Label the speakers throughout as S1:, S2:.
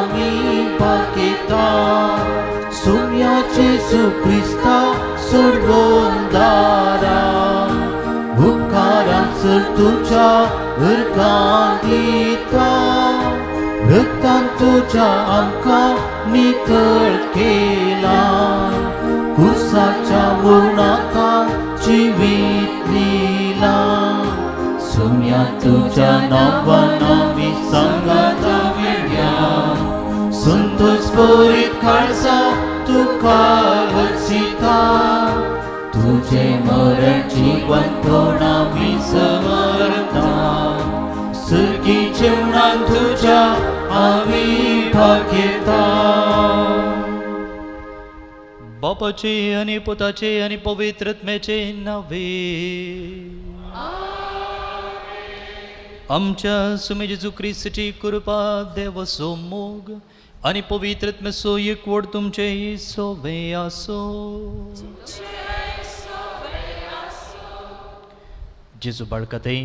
S1: आमी भागयता सुम्या जेजू क्रिस्ता सोडवून दारा उपकारां सर तुज्या उर्गां दिता रक्तान तुज्या आमकां नितळ केला कुर्साच्या मुर्णाता जिवीत दिला सुम्या तुज्या नांवान आमी सांगाता मेळया संतोष भरीत काळजा तुका वसिता तुझे मरण जिवंतपण आमी समरता सुर्गी जेवणान तुज्या आमी भागयता.
S2: बापाचे आनी पुताचे आनी पवित्र आत्म्याचे नावे आमच्या सुमे जेजू क्रिस्ताची कृपा देवाचो मोग आनी पवित्र आत्म्याचो एकवट तुमचे सोवे आसो. जेजू बाळकातय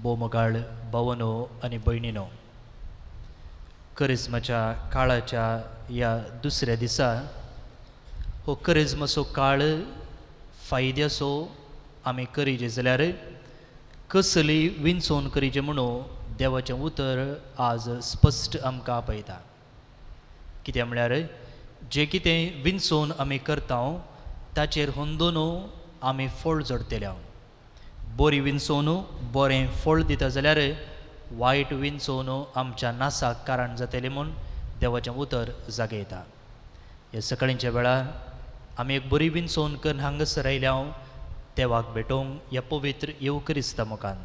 S2: बोमगाळ भावनो आनी भयणीनो, करिज्माच्या काळाच्या ह्या दुसऱ्या दिसा हो करिज्माचो काळ फायद्याचो आमी करीजे जाल्यार कसली विंचोवन करीजे म्हणून देवाचें उतर आज स्पश्ट आमकां आपयता. कित्याक म्हळ्यार जें कितें विंचोवन आमी करता ताचेर होंदोन आमी फळ जोडटले. बरी विंचोवन बरें फळ दिता जाल्यार वायट विंचोवन आमच्या नासाक कारण जातलें म्हूण देवाचें उतर जागयता. ह्या सकाळींच्या वेळार आमी एक बरी विंचोवन करून हांगासर आयल्या देवाक भेटोवंक ह्या पवित्र येवक्रिस्ता मुखान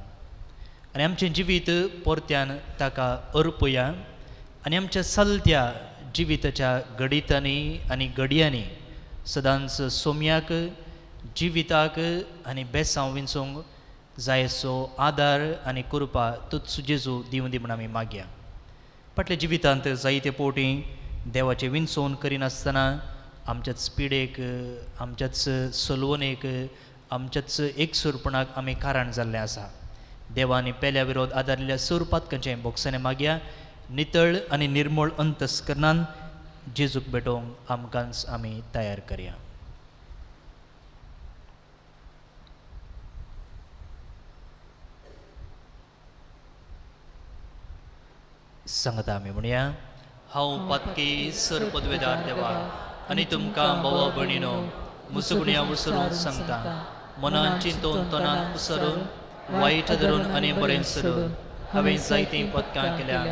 S2: आनी आमचें जिवीत परत्यान ताका अर्पया आनी आमच्या चलत्या जिविताच्या घडितांनी आनी घडयांनी सदांच सोम्याक जिविताक आनी बेसांव विंचोवंक जायसो आदार आनी कृपा तूच जेजू दिवं दी म्हूण आमी मागया. फाटल्या जिवितांत जायते पोटी देवाचें विंचोवन करिनासतना आमच्याच पिडेक, आमच्याच सलवणेक, आमच्याच एकसुरपणाक आमी कारण जाल्लें आसा. देवानी पेल्या विरोध आदारिल्ल्या सुरपातकांचें बोगसणें मागया. नितळ आनी निर्मळ अंतस्करणान जेजूक भेटोवंक आमकांच आमी तयार करया. सांगता आमी म्हणया, हांव पातकी सर पदवेदार देवा आनी तुमकां भावा भयणीनो मुसुगुण्या उसरून सांगता मनान चिंतून तनान उसरून वायट धरून आनी बरें सरून हांवें जायतीं पदकां केल्या.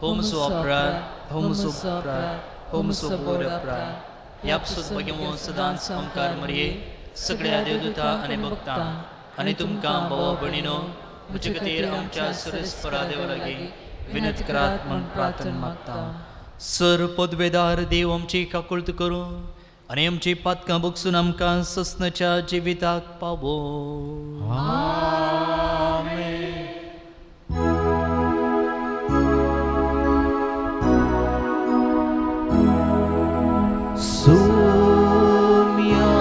S2: हो म्हजो अपराध, हो म्हजो अपराध, हो म्हजो बोर अपराध. ह्या पसून भगिमो सदांच ओंकार मरये सगळ्या देवदूता आनी भक्तां आनी तुमकां भावा भयणीनो म्हजे खातीर आमच्या सुरेस्परा देवा लागीं विनत करात म्हूण प्रार्थना मागता. सर पदवेदार देव आमची काकुळट करूं आनी आमची पातकां बगसून आमकां ससनाच्या जिविताक पावो.
S1: सुम्या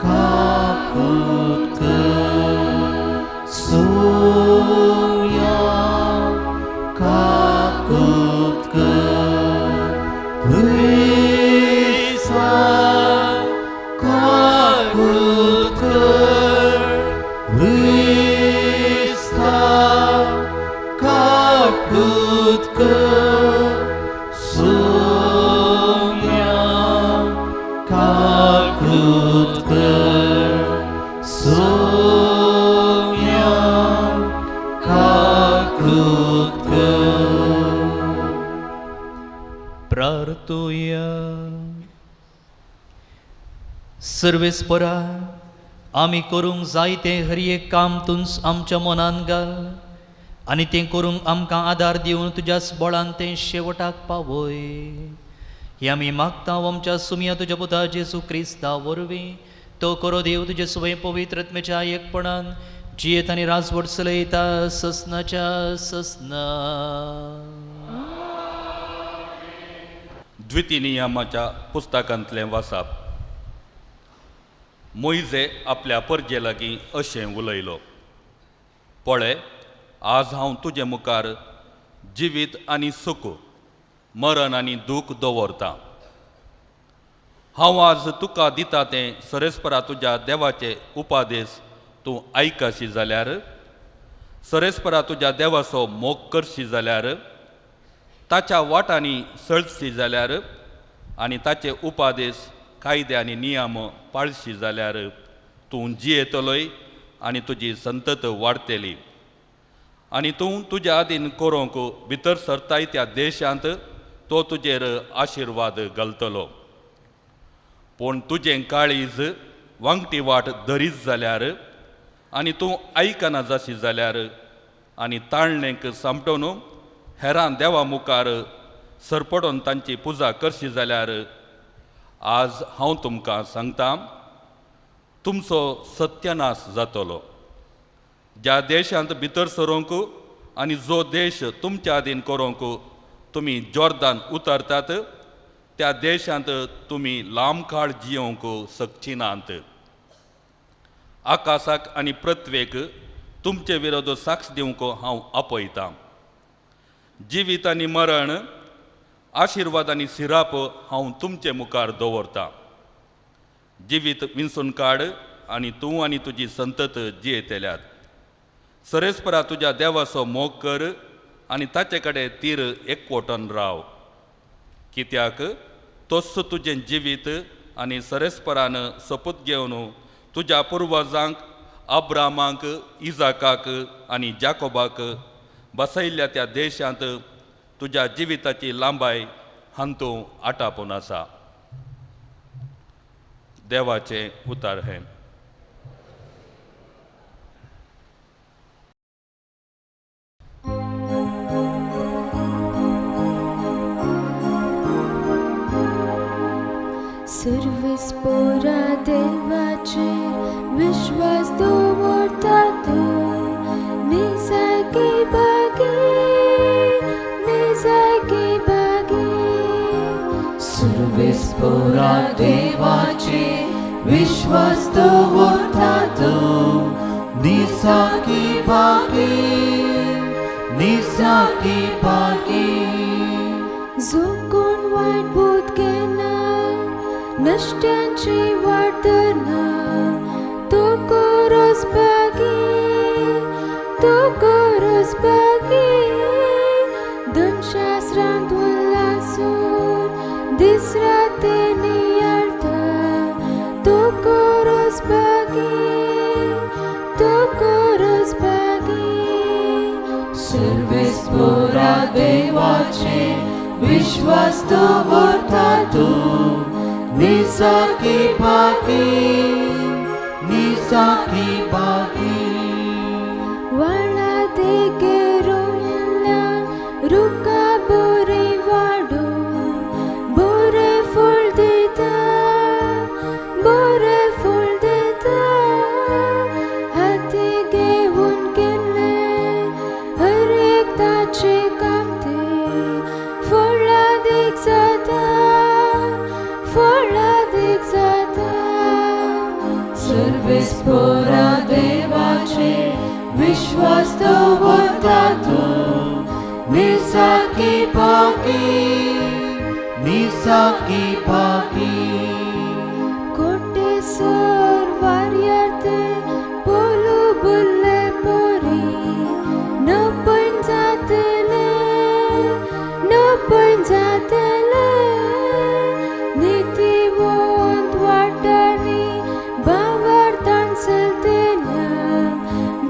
S1: काकूत कर, सुम्या काकूत कर, क्रिस्ता काकूत कर, क्रिस्ता काकूत कर, सुम्या काकूत कर, सुम्या काकूत कर.
S2: प्रार्थुया. सर्वेस्परा आमी करूंक जाय तें हर एक काम तूंच आमच्या मनान घाल आनी तें करूंक आमकां आदार दिवन तुज्याच बळान तें शेवटाक पावय. हें आमी मागता आमच्या सुमया तुज्या पुता जेजू क्रिस्ता वरवीं. तो करो देव तुजे सुवे पवित्र आत्म्याच्या एकपणान जियेत आनी राजवट चलयता ससनाच्या ससना.
S3: द्वितीय नियमाच्या पुस्तकांतलें वासाप. मोयजे आपल्या परजे लागीं अशें उलयलो, पळय आज हांव तुजे मुखार जिवीत आनी सुख, मरण आनी दूख दवरता. हांव आज तुका दिता तें सरेस्परा तुज्या देवाचे उपादेश तूं आयकशी जाल्यार, सरेस्परा तुज्या देवाचो मोग करशी जाल्यार, ताच्या वाटांनी सळशी जाल्यार आनी ताचे उपादेश कायदे आनी नियम पाळशी जाल्यार तूं जियेतलोय आनी तुजी संतत वाडटली आनी तूं तुज्या आदीन करूंक भितर सरताय त्या देशांत तो तुजेर आशिर्वाद घालतलो. पूण तुजें काळीज वांगटी वाट धरीत जाल्यार आनी तूं आयकना जाशी जाल्यार आनी ताळणेक सांपटोवन हेरां देवा मुखार सरपडोन तांची पुजा करशी जाल्यार आज हांव तुमकां सांगता तुमचो सत्यानाश जातलो. ज्या देशांत भितर सरूंक आनी जो देश तुमच्या आदीन करूंक तुमी जॉर्दान उतरतात त्या देशांत तुमी लांब काळ जियोवंक शकची नात. आकाशाक आनी पृथ्वेक तुमचे विरोध साक्ष दिवंक हांव आपयतां. जिवीत आनी मरण, आशिर्वाद आनी सिराप हांव तुमचे मुखार दवरतां. जिवीत विंचून काड आनी तूं आनी तुजी संतत जियेतल्यात. सरेस्परा तुज्या देवाचो मोग कर आनी ताचे कडेन तीर एकवटन राव, कित्याक तोच तुजें जिवीत आनी सरेस्परान सोपूत घेवन तुज्या पुर्वजांक अब्रामाक, इजाकाक आनी जाकोबाक बसयल्ल्या त्या देशांत तुज्या जिविताची लांबाय हांतू आटापून आसा. देवाचें उतार हें.
S4: सर्वेस पोरा देवाचेर विश्वास दवरता तूं, निजायकी भागी, निजायकी भागी.
S1: सर्वेस पोरा देवाचेर विश्वास दवरता तूं, निजायकी भागी, निजायकी भागी.
S4: जो कोण वायट बोध घेना, नश्ट्यांची वाट धरना, तो कोरोस भागी, तो कोरोस भागी. धनशास्त्रांत उल्लासून दीस रात नियाळता, तो कोरोस भागी, तो कोरोस भागी.
S1: सर्वेस पोरा देवाचे विश्वास दवरता तूं, निजाकी भागी, निजाकी भागी.
S4: वाळा देगे रोयल्ल्या रुखा बोरे वाडून बोरे फूल दिता, बोरे फूल दिता. हाती घेवन गेल्ले हर एक ताचे कामते फळादीक जाता, फळादीक जाता.
S1: सर्वेस पोरा देवाचे विश्वास दवरता तूं, निजाकी भागी, निजाकी भागी.
S4: कोटेसर वाऱ्यार ते पोलू बुल्ले पोरी नपयन जातले, नपयन जातले. नितीवंत वाटांनी भावार्थान चलतल्यांक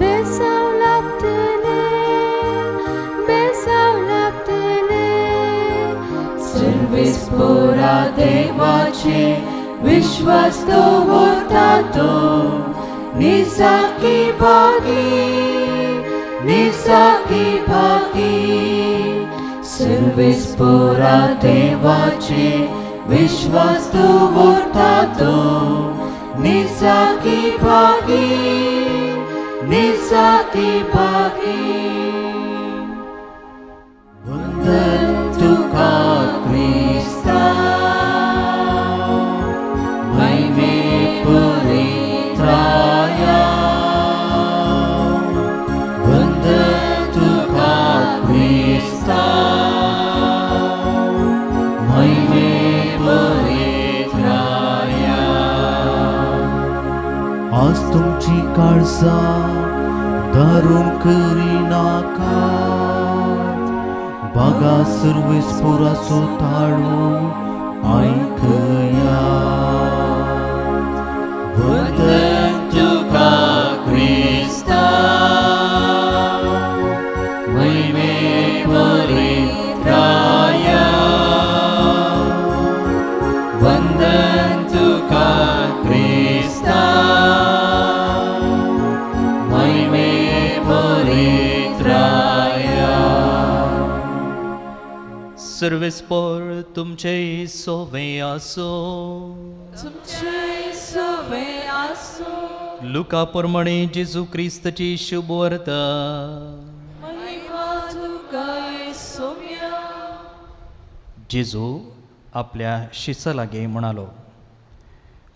S4: बेसांव लाभतले, बेसांव लाभतले.
S1: सर्वेस पोरा देवाचे विश्वास दवरता तूं, निजाकी भागी, निजाकी भागी. सर्वेस पोरा देवाचे विश्वास दवरता तूं, निजाकी भागी, निजाकी भागी. वंदन तुका क्रिस्ता, महिमे परित्राया. वंदन तुका क्रिस्ता, महिमे परित्राया.
S5: आज तुमची काळजां दारून करिनाकात, बागा सर्वेस्पोराचो ताळो आयकया.
S1: वंदन तुका क्रिस्ता, महिमे परित्राया. वंदन तुका क्रिस्ता, महिमे परित्राया.
S2: सर्वेस्पोर तुमचे सोवे आसो.
S1: तुमचे सवे आसो.
S2: लुका प्रमाणे जेजू क्रिस्तची शुभवार्ता.
S1: महिमा तुका सोम्या.
S2: जेजू आपल्या शिसा लागीं म्हणालो,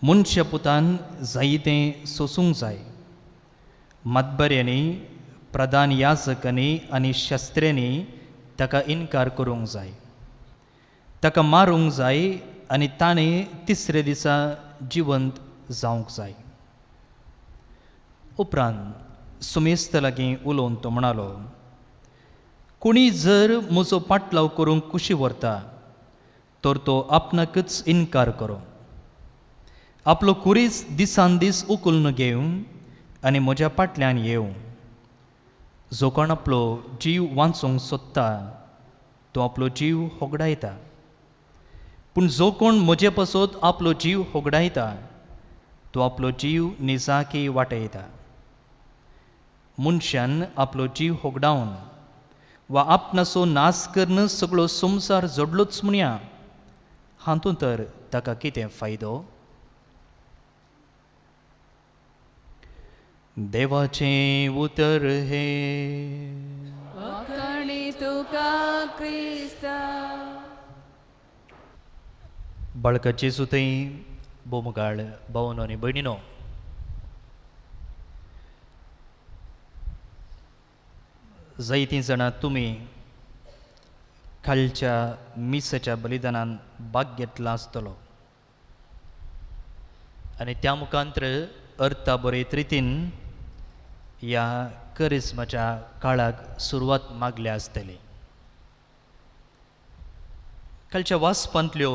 S2: मनशा पुतान जायतें सोसूंक जाय. मतबऱ्यांनी, प्रधान याजकांनी आनी शास्त्र्यांनी ताका इनकार करूंक जाय, ताका मारूंक जाय आनी ताणें तिसरे दिसा जिवंत जावंक जाय. उपरांत सुमेस्त लागीं उलोवन तो म्हणालो, कोणी जर म्हजो पाटलाव करूंक कुशी व्हरता तर तो आपणाकच इनकार करूं, आपलो कुरीस दिसान दीस उखलून घेवन आनी म्हज्या फाटल्यान येवं. जो कोण आपलो जीव वांचोवंक सोदता तो आपलो जीव होगडायता, पूण जो कोण म्हजे पासत आपलो जीव होगडायता तो आपलो जीव निजाकी वाटयता. मनशान आपलो जीव होगडावन वा आपणाचो नाश करून सगळो संवसार जोडलोच म्हणया, हातूंत तर ताका कितें फायदो? देवाचें उतर हें.
S1: वाखाणी तुका क्रिस्ता.
S2: बाळकाचे सुतय बोमगाळ भावनो आनी भयणीनो, जायतीं जाणां तुमी कालच्या मिसाच्या बलिदानान भाग घेतला आसतलो आनी त्या मुखांत्र अर्था बरेत रितीन ह्या करिस्माच्या काळाक सुरवात मागल्या आसतली. कालच्या वाचपांतल्यो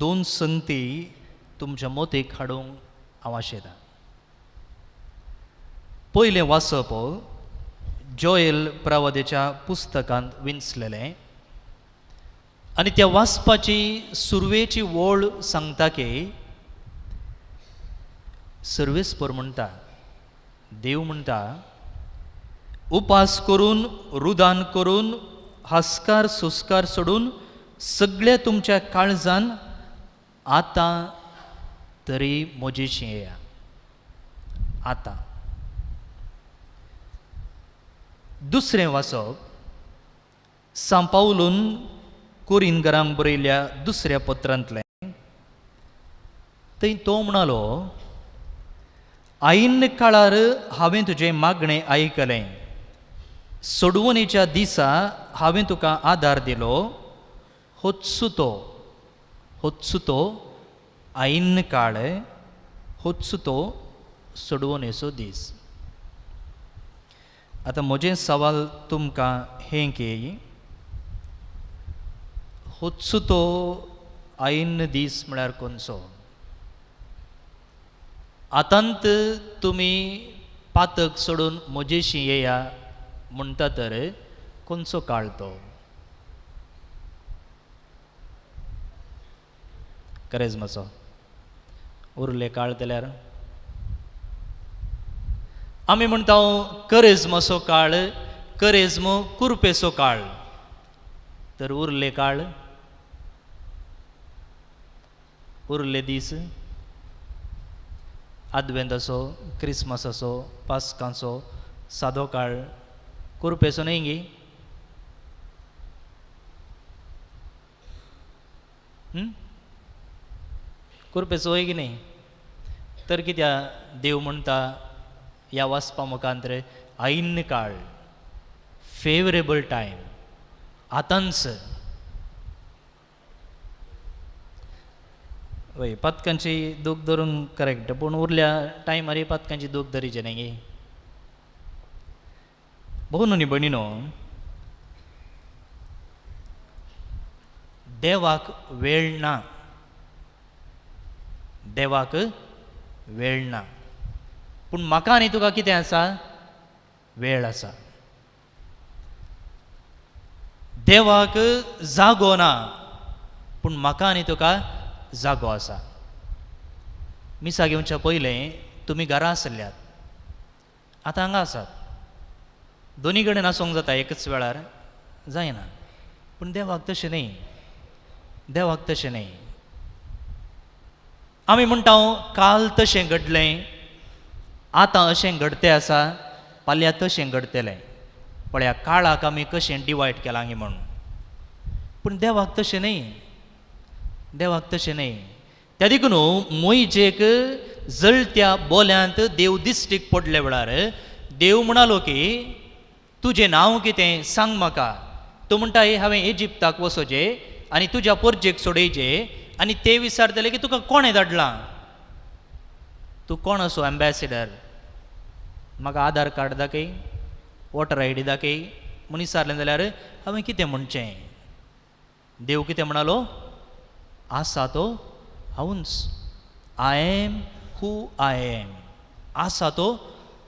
S2: दोन संगती तुमच्या मोतीक हाडूंक हांव आशेतां. पयलें वाचप जोएल प्रवादेच्या पुस्तकांत विंचलेलें आनी त्या वाचपाची सुरवेची वळ सांगता की सर्वेस्पर म्हणटा, देव म्हणटा, उपास करून, रुदान करून, हास्कार सुस्कार सोडून सगळ्या तुमच्या काळजान आतां तरी म्हजेशी येया. आतां दुसरें वाचप सांपावलून कोरिनगरांक बरयल्ल्या दुसऱ्या पत्रांतलें. थंय तो म्हणालो, आयिल्ले काळार हांवें तुजें मागणें आयकलें, सोडवणेच्या दिसा हांवें तुका आदार दिलो. होच तो आयिल्ले काळ, होच तो सोडवणेचो दीस. आतां म्हजें सवाल तुमकां हें की होच तो आयिल्लो दीस म्हळ्यार कोणचो? आतांत तुमी पातक सोडून म्हजेशी येया म्हणटा तर कोणचो काळ तो? करेजमाचो उरले काळ जाल्यार आमी म्हणटा करेजमाचो काळ, करेजमो कुरपेचो काळ, तर उरले काळ, उरले दीस आदवेंताचो, क्रिसमसाचो, पास्कांचो सादो काळ कुरपेचो न्हय गी? कुरपेचो वय की न्हय? तर कित्या देव म्हणटा ह्या वाचपा मुखांत ऐन काळ, फेवरेबल टायम, आतांच. वय पातकांची दूख धरूंक करेक्ट, पूण उरल्या टायमार पातकांची दूख धरीचे न्ही गे. भोव न्हू भयणीनो, देवाक वेळ ना, देवाक वेळ ना, पूण म्हाका आनी तुका कितें आसा? वेळ आसा. देवाक जागो ना, पूण म्हाका आनी तुका जागो आसा. मिसा घेवच्या पयलें तुमी घरा आसल्यात, आतां हांगा आसात. दोनी कडेन आसूंक जाता एकच वेळार, जायना. पूण देवाक तशें न्ही, देवाक तशें न्ही. आमी म्हणटा काल तशें घडलें, आतां अशें घडतें आसा, फाल्यां तशें घडटलें. पळया काळाक आमी कशें डिवायड केलां गी म्हूण. पूण देवाक तशें न्ही, देवाक तशें न्ही. त्या देखून मोयजेक जळत्या बोल्यांत देव दिश्टीक पडल्या वेळार देव म्हणालो की तुजें नांव कितें सांग म्हाका. तूं म्हणटा हांवें इजिप्ताक वचोचें आनी तुज्या पोरजेक सोडयचें, आनी ते विचारतले की तुका कोणें धाडलां, तूं कोण असो एम्बेसिडर, म्हाका आधार कार्ड दाखय, वोटर I D दाखय म्हूण विचारलें जाल्यार हांवें कितें म्हणचें? देव कितें म्हणालो? आसा तो हांवूच, I am who I am, आसा तो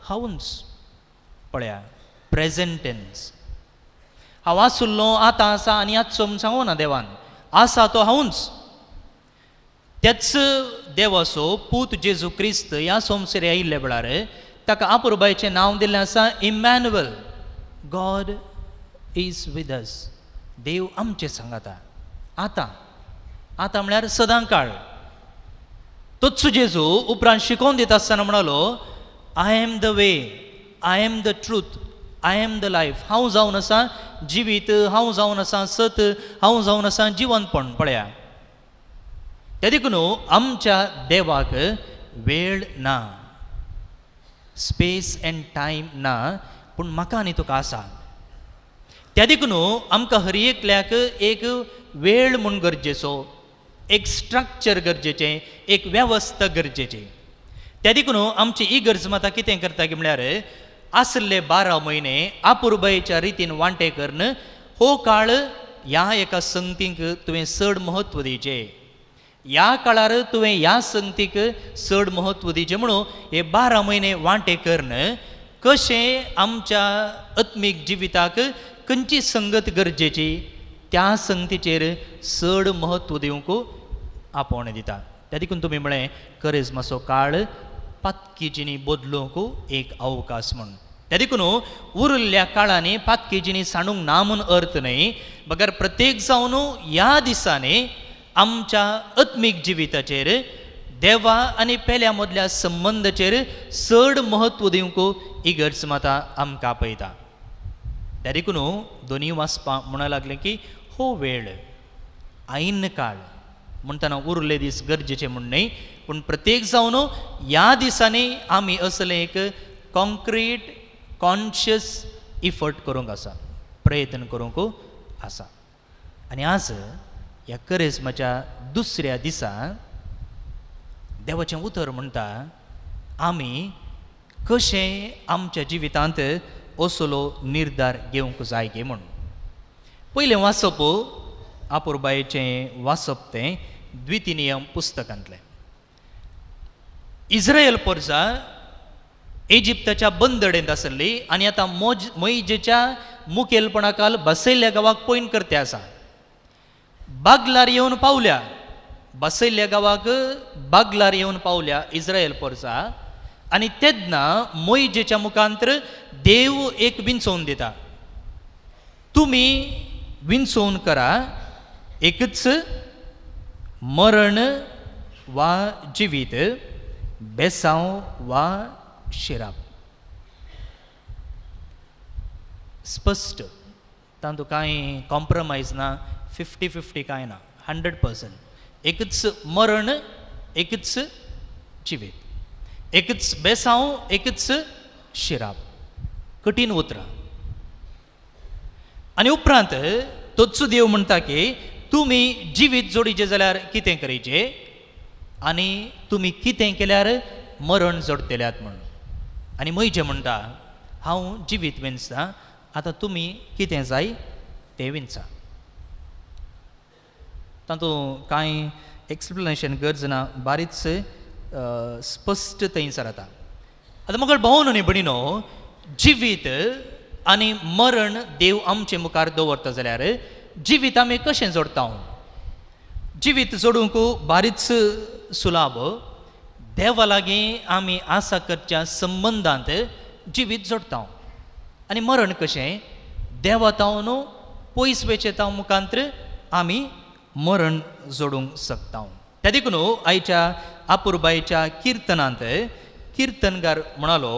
S2: हांवूच. पळया प्रेजेंट टेन्स, हांव आसुल्लो, आतां आसा आनी आजचो म्हूण सांगू ना देवान, आसा तो हांवूच. त्याच देवाचो पूत जेजू क्रिस्त ह्या संवसार आयिल्ल्या वेळार ताका आपुरबायचें नांव दिल्लें आसा Emmanuel, God is with us, देव आमचें सांगाता. आतां आतां म्हळ्यार सदां काळ. तोच जेजू उपरांत शिकोवन दिता आसतना म्हणालो I am the way, I am the truth, I am the life. हांव जावन आसा जिवीत, हांव जावन आसा सत, हांव जावन आसा जिवनपण. पळया त्या देखून आमच्या देवाक वेळ ना, स्पेस एंड टायम ना, पूण म्हाका आनी तुका आसा. त्या देखून आमकां हर एकल्याक एक वेळ म्हूण गरजेचो, एक स्ट्रक्चर गरजेचें, एक वेवस्था गरजेची. त्या देखून आमची इगर्ज माता कितें करता की म्हळ्यार आसले 12 म्हयने आपुरबायेच्या रितीन वांटे करून हो काळ ह्या एका संगतीक तुवें चड म्हत्व दिवचें, ह्या काळार तुवें ह्या संगतीक चड म्हत्व दिवचें म्हणून हे 12 म्हयने वांटे करून कशें आमच्या आत्मीक जिविताक खंयची संगत गरजेची त्या संगतीचेर चड म्हत्व दिवंक आपोवणें दिता. त्या देखून तुमी म्हळें करेजमाचो काळ पातकी जिणी बदलूंक एक अवकाश म्हूण. त्या देखून उरिल्ल्या काळांनी पातकी जिणी सांडूंक ना म्हूण अर्थ न्हय, बगर प्रत्येक जावन ह्या दिसांनी आमच्या आत्मीक जिविताचेर देवा आनी पेल्या मदल्या संबंदाचेर चड म्हत्व दिवंक इगर्ज माता आमकां आपयता. त्या देखून दोनी वाचपाक म्हणूंक लागलें की हो वेळ ऐन काळ म्हणटना उरले दीस गरजेचे म्हूण न्हय, पूण प्रत्येक जावन ह्या दिसांनी आमी असलें एक कॉन्क्रीट कॉन्शियस इफर्ट करूंक आसा, प्रयत्न करूंक आसा. आनी आज ह्या करेजमाच्या दुसऱ्या दिसा देवाचें उतर म्हणटा आमी कशें आमच्या जिवितांत असलो निर्धार घेवंक जाय गे म्हूण. पयलें वाचप आपुरबायेचें वाचप तें द्वितीनियम पुस्तकांतलें. इस्रायल पोरजा इजिप्ताच्या बंदडेंत आसली आनी आतां मोइजेच्या मुखेलपणाखाल बसयल्ल्या गांवाक पॉयंट करते आसा. बागलार येवन पावल्या, बसयल्ल्या गांवाक बागलार येवन पावल्या इस्रायल पोरजा. आनी तेन्ना मोइजेच्या मुखांतर देव एक विंचोवन दिता, तुमी विंचोवन करा एकच मरण वा जिवीत, बेसांव वा शिराप. स्पश्ट, तातूंत कांय कॉम्प्रोमायज ना, 50-50 कांय ना, 100%. एकच मरण, एकच जिवीत, एकच बेसांव, एकच शिराप. कठीण उतरां. आनी उपरांत तोच देव म्हणटा की तुमी जिवीत जोडीचें जाल्यार कितें करचें? आनी तुमी कितें केल्यार मरण जोडटल्यात म्हूण. आनी मोयजे म्हणटा हांव जिवीत विंचता, आतां तुमी कितें जाय तें विंचा. तातूंत कांय एक्सप्लेनेशन गरज ना, बारीच स्पश्ट थंयसर आतां. आतां मगळ भोवन न्ही भयणीनो, जिवीत आनी मरण देव आमचे मुखार दवरता जाल्यार जिवीत आमी कशें जोडटा? जिवीत जोडूंक बारीच सुलाभ. देवा लागीं आमी आसा करच्या संबंदांत जिवीत जोडटा. आनी मरण कशें? देवा तावन पयस वेचें ताव मुखांत्र आमी मरण जोडूंक शकता. त्या देखून आयच्या आपुरबायच्या किर्तनांत किर्तनकार म्हणालो,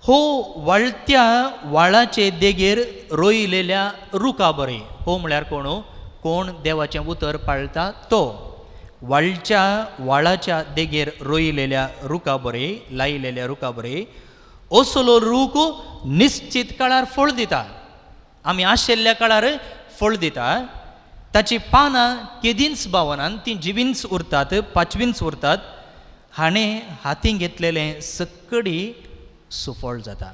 S2: हो वाळत्या वाळाचे देगेर रोयलेल्या रुखा बरें. हो म्हळ्यार कोण? कोण देवाचें उतर पाळटा तो. वाळच्या वाळाच्या देगेर रोयलेल्या रुखा बरें, लायलेल्या रुखा बरें. असलो रूख निश्चित काळार फळ दिता. आमी आशिल्ल्या काळार फळ दिता. ताची पानां केदींच बावनात, तीं जिवींच उरतात, पाचवींच उरतात. हाणें हातीं घेतलेलें सक्कडी सुफळ जाता.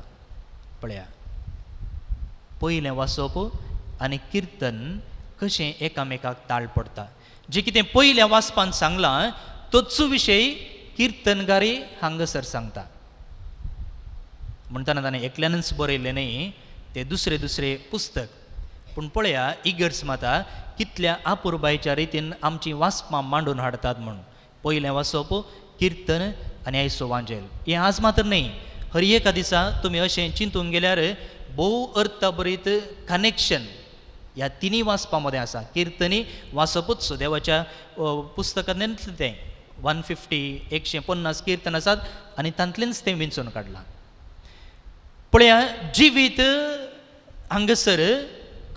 S2: पळया, पयलें वाचप आनी किर्तन कशें एकामेकाक ताळ पडटा. जें कितें पयल्या वाचपान सांगलां तोच विशय किर्तनगारी हांगासर सांगता. म्हणटना ताणें एकल्यानूच बरयल्लें न्हय तें दुसरें दुसरें पुस्तक. पूण पळया इगर्ज माता कितल्या आपुरबायच्या रितीन आमचीं वाचपां मांडून हाडटात म्हूण. पयलें वाचप, किर्तन आनी आयचो वांजेल. हें आज मात्र न्हय, हर एका दिसा तुमी अशें चिंतूंक गेल्यार भोव अर्थभरीत कनेक्शन ह्या तिनूय वाचपां मदें आसा. किर्तनी वाचपूच देवाच्या पुस्तकांतल्यानच तें 150 150 किर्तन आसात आनी तांतलेंच तें विंचून काडलां. पळया जिवीत हांगासर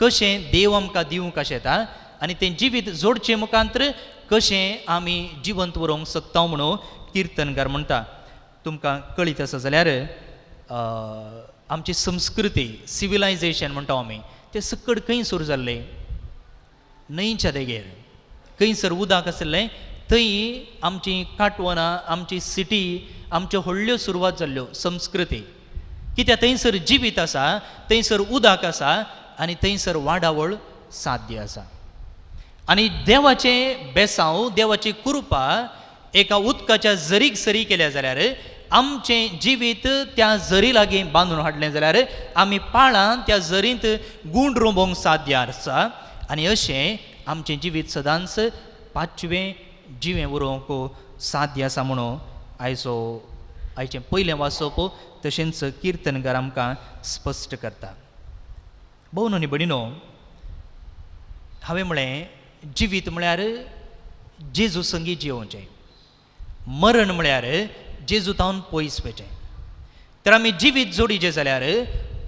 S2: कशें देव आमकां दिवंक आशेता आनी तें जिवीत जोडचें मुखांत्र कशें आमी जिवंत उरोवंक शकता म्हणून किर्तनकार म्हणटा. तुमकां कळीत आसा जाल्यार आमची संस्कृती, सिविलायजेशन म्हणटा आमी, तें सकड खंय सुरू जाल्लें? न्हंयच्या देगेर. खंयसर उदक आशिल्लें थंय आमची काटवनां, आमची सिटी, आमच्यो व्हडल्यो सुरवात जाल्ल्यो संस्कृती. कित्याक थंयसर जिवीत आसा, थंयसर उदक आसा आनी थंयसर वाडावळ साध्य आसा. आनी देवाचें बेसांव, देवाची कृपा एका उदकाच्या जरीक सरी केल्या जाल्यार आमचें जिवीत त्या जरी लागीं बांदून हाडलें जाल्यार आमी पाळां त्या जरींत गूण रोंबोवंक साध्य आसा. आनी अशें आमचें जिवीत सदांच पाचवें जिवें उरोवंक साध्य आसा म्हणून आयचो आयचें पयलें वाचप तशेंच किर्तनकार आमकां स्पश्ट करता. भोव न्ही भयणीनो, हांवें म्हळें जिवीत म्हळ्यार जेजू संगी जियोवचें, मरण म्हळ्यार जेजू तावन पयस वचें. तर आमी जिवीत जोडीचें जाल्यार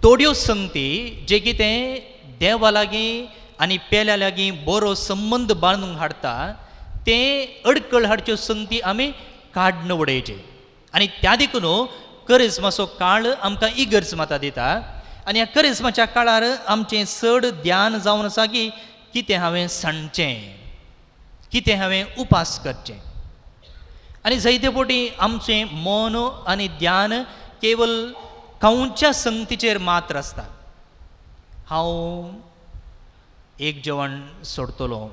S2: थोड्यो संगती जे कितें देवा लागीं आनी पेल्या लागीं बरो संबंद बांदूंक हाडटा तें अडकळ हाडच्यो संगती आमी काडून उडयचे. आनी त्या देखून करिज्माचो काळ आमकां इगर्ज माता दिता. आनी ह्या करिज्माच्या काळार आमचें चड ध्यान जावन आसा की कितें हांवें सांडचें, कितें हांवें उपास करचें. आनी जायते फावटी आमचें मन आनी ध्यान केवल खावच्या संगतीचेर मात्र आसता. हांव एक जेवण सोडटलो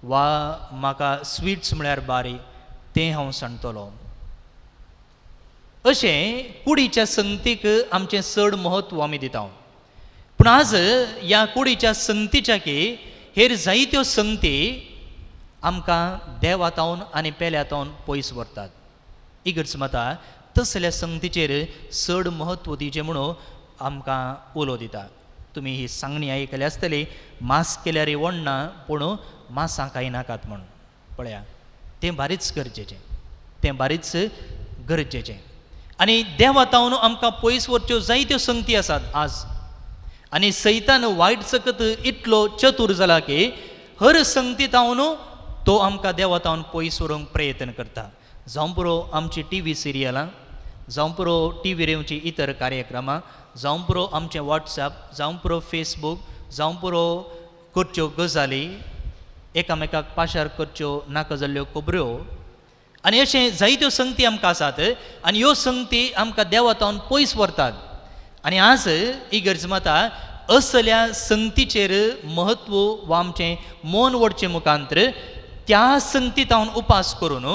S2: वा म्हाका स्विट्स म्हळ्यार बारी तें हांव सांडटलो. अशें कुडीच्या संगतीक आमचें चड म्हत्व आमी दिता. पूण आज ह्या कुडीच्या संगतीच्या की हेर जायत्यो संगती आमकां देवा तावन आनी पेल्या तावन पयस व्हरतात. इगर्ज माता तसल्या संगतीचेर चड म्हत्व दिवचें म्हणून आमकां उलो दिता. तुमी ही सांगणी आयकली आसतली, मास केल्यार ओडना पूण मासां कांय नाकात म्हूण. पळया तें बारीच गरजेचें, तें बारीच गरजेचें. आनी देवा तावन आमकां पयस व्हरच्यो जायत्यो संगती आसात आज. आनी सैतान वायट सकत इतलो चतूर जाला की हर संगती तावन तो आमकां देवा तावन पयस व्हरूंक प्रयत्न करता. जावं पुरो आमची टी व्ही सिरियलां, जावं पुरो टी व्हीर येवची इतर कार्यक्रमां, जावं पुरो आमचें वॉट्सएप, जावं पुरो फेसबूक, जावं पुरो करच्यो गजाली, एकामेकाक पाशार करच्यो नाका जाल्ल्यो खबऱ्यो आनी अशें जायत्यो संगती आमकां आसात आनी ह्यो संगती आमकां देवातावन पयस व्हरतात. आनी आज इगर्ज माता असल्या संगतीचेर म्हत्व वा आमचें मन ओडचें मुखांतर त्या संगती तावन उपास करून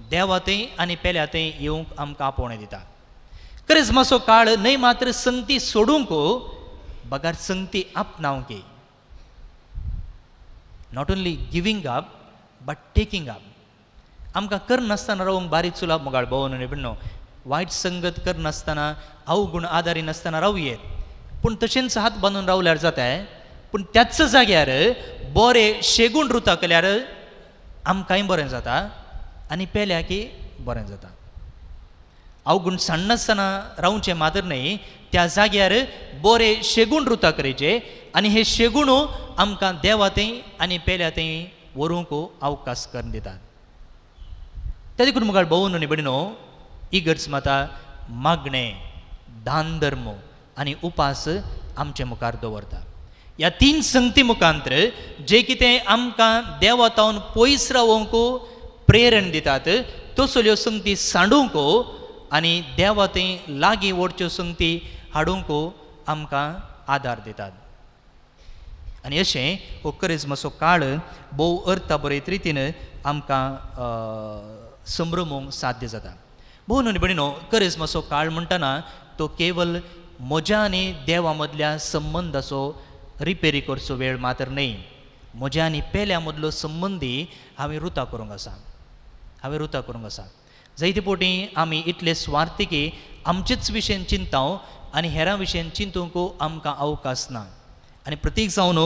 S2: देवा थंय आनी पेल्या थंय येवंक आमकां आपोवणें दिता. क्रिस्मसो काळ न्हय मात्र संगती सोडूंक बगर संगती आपणावंक, not only giving up but taking up. आमकां करनासतना रावंक बारीक चुलाप मुगाळ भोवन न्हय वायट संगत करनासतना अवगुण आदारी नासतना रावं येत, पूण तशेंच हात बांदून रावल्यार जाता. पूण त्याच जाग्यार बरें शेगूण रुता केल्यार आमकांय बरें जाता आनी पेल्या की बरें जाता. अवगुण सांडनासतना रावचें मात्र न्हय, त्या जाग्यार बरें शेगूण रुता करचें आनी हे शेगुणू आमकां देवा थंय आनी पेल्या थंय व्हरूंक अवकाश करून दितात. त्या देखून मुखार भोवन न्हय भयणीनो, इगर्ज माता मागणें, दान धर्म आनी उपास आमचे मुखार दवरता. ह्या तीन संगती मुखांतर जे कितें आमकां देवा तावन पयस रावोंक प्रेरण दितात तसल्यो संगती सांडूंक आनी देवा थंय लागीं ओडच्यो संगती हाडूंक आमकां आदार दितात. आनी अशें हो करिज्माचो काळ भोव अर्था बरें रितीन आमकां संभ्रमूंक साध्य जाता. भोव न्हय भयणीनो, करिज्माचो काळ म्हणटना तो केवल म्हज्या आनी देवा मदल्या संबंदाचो रिपेरी करचो वेळ मात्र न्हय, म्हज्या आनी पेल्या मदलो संबंदी हांवें रुता करूंक आसा, हांवें रुता करूंक आसा. जायते फावटी आमी इतले स्वार्थी की आमचेच विशयन चिंताव आनी हेरां विशयन चिंतूंक आमकां अवकाश ना. आनी प्रतीक जावन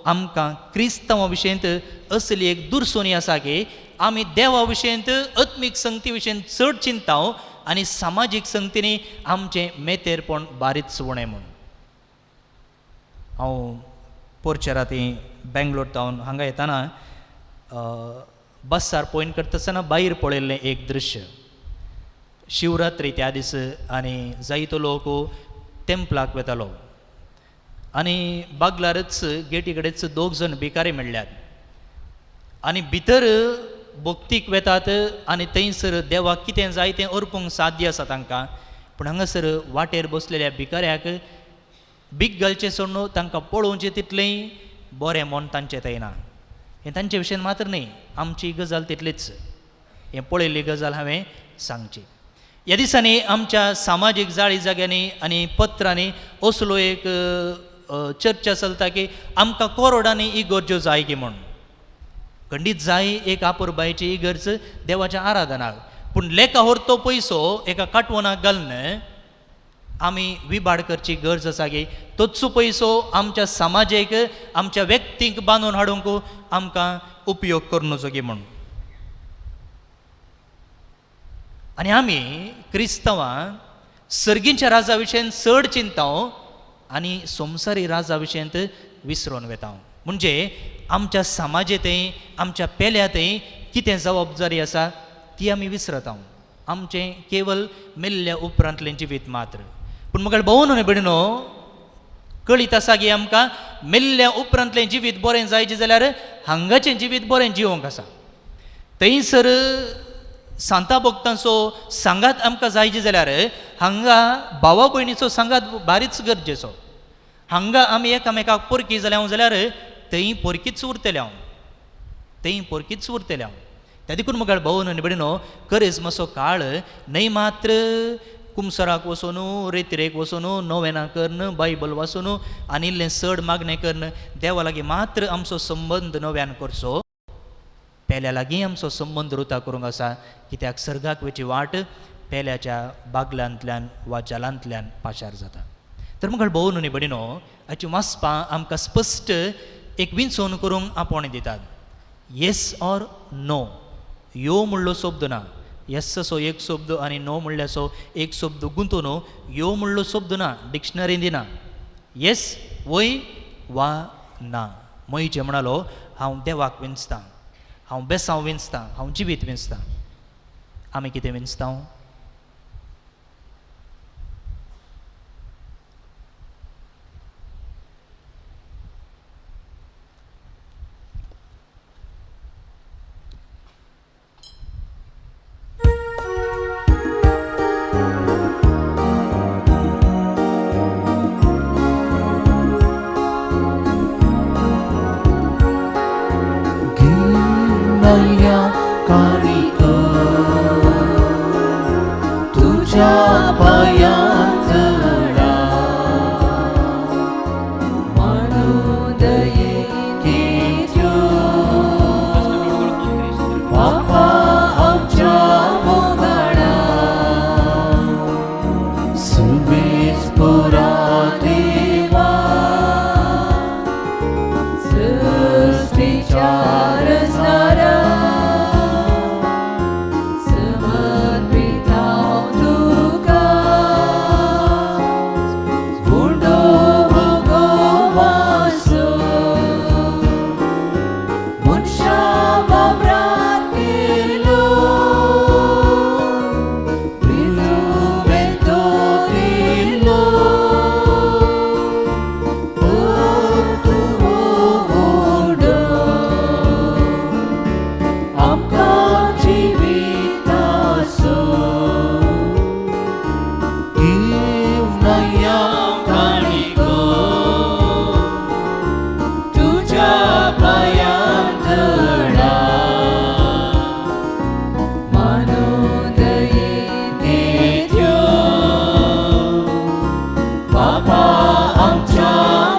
S2: आमकां क्रिस्तांवा विशयंत असली एक दुरसोनी आसा की आमी देवा विशयंत आत्मीक संगती विशयन चड चिंताव आनी सामाजीक संगतींनी आमचें मेतेरपण बारीच उणें म्हूण. हांव पोरच्या राती बेंगलोर तावन हांगा येताना बसार पॉयंट करता आसतना भायर पळयल्लें एक दृश्य. शिवरात्री त्या दीस आनी जायतो लोक टेम्पलाक वेतालो आनी बागलारच गेटी कडेच दोग जाण भिकारी मेळ्ळ्यात आनी भितर भक्तीक वेतात आनी थंयसर देवाक कितें जाय तें अर्पूंक साध्य आसा तांकां, पूण हांगासर वाटेर बसलेल्या भिकाऱ्याक भीक घालचें सोडून तांकां पळोवचें तितलेंय बरें मन तांचें येना. हें तांचे विशयान मात्र न्हय, आमची गजाल तितलीच. हें पळयल्ली गजाल हांवें सांगची. ह्या दिसांनी आमच्या सामाजीक जाळी जाग्यांनी आनी पत्रांनी असलो एक चर्चा चलता की आमकां करोडांनी इगर्ज्यो जाय की म्हूण. खंडीत जाय एक आपुरबायची इगर्ज देवाच्या आराधनाक, पूण लेखाहोर तो पयसो एका काटवणाक घालून आमी विबाड करची गरज आसा की तोच पयसो आमच्या समाजेक आमच्या व्यक्तींक बांदून हाडूंक आमकां उपयोग करूं नजो की म्हूण. आनी आमी क्रिस्तांवां सर्गींच्या राजा विशयन चड चिंताव आनी संवसारी राजा विशयंत विसरोन वेता. म्हणजे आमच्या समाजेंतय आमच्या पेल्यातय कितें जबाबदारी आसा ती आमी विसरता. आमचें केवल मेल्ल्या उपरांतलें जिवीत मात्र. पूण म्हाका भोव न्हय भयणीनो, कळीत आसा की आमकां मेल्ल्या उपरांतलें जिवीत बरें जायचें जाल्यार हांगाचें जिवीत बरें जिवंक आसा. थंयसर सांता भक्तांचो सांगात आमकां जायचे जाल्यार हांगा भावा भयणीचो सांगात बारीच गरजेचो. हांगा आमी एकामेकाक पोरकी जाल्या जाल्यार थंय पोरकीच उरतले हांव, थंय पोरकीच उरतले हांव. त्या देखून मुखार भोव न्हय भयणीनो, करिज्माचो काळ न्हय मात्र कुमसराक वचून रेतिरेक वचून नोवेनां करून बायबल वाचून आनी इल्लें चड मागणें करून देवा लागीं मात्र आमचो संबंद नव्यान करचो, पेल्या लागीं आमचो संबंद रुता करूंक आसा. कित्याक सर्गाक वयची वाट पेल्याच्या बागलांतल्यान वा जालांतल्यान पाशार जाता. तर मुखार भोव न्हय भयणीनो, हाची वाचपां आमकां स्पश्ट एक विंचोवन करूंक आपोवणें दितात. येस ऑर नो, यो म्हणलो शब्द ना, येस असो एक शब्द आनी नो म्हणल्याचो एक शब्द गुंतून यो म्हणलो शब्द ना, डिक्शनरीन दिना. येस वय वा ना. मोयचे म्हणालो हांव देवाक विंचतां, हांव बेसांव विंचतां, हांव जिवीत विंचतां. आमी कितें विंचता?
S5: काणिको तुझ्या पायांत धडा
S1: मानोदयेन
S5: बापा आमच्या मोगाळा सुवेस पुरा देवा
S1: सृष्टीच्या रचणारा समर्पित हांव तुका उंडो भोगो वासो मनशा बाबरात केलो प्रितुमें तो दिलो आमकां जिविताचो
S5: घेवन या काणिको
S1: तुझ्या पायांत धडा मानोदयेन घेत्यो
S5: बापा आमच्या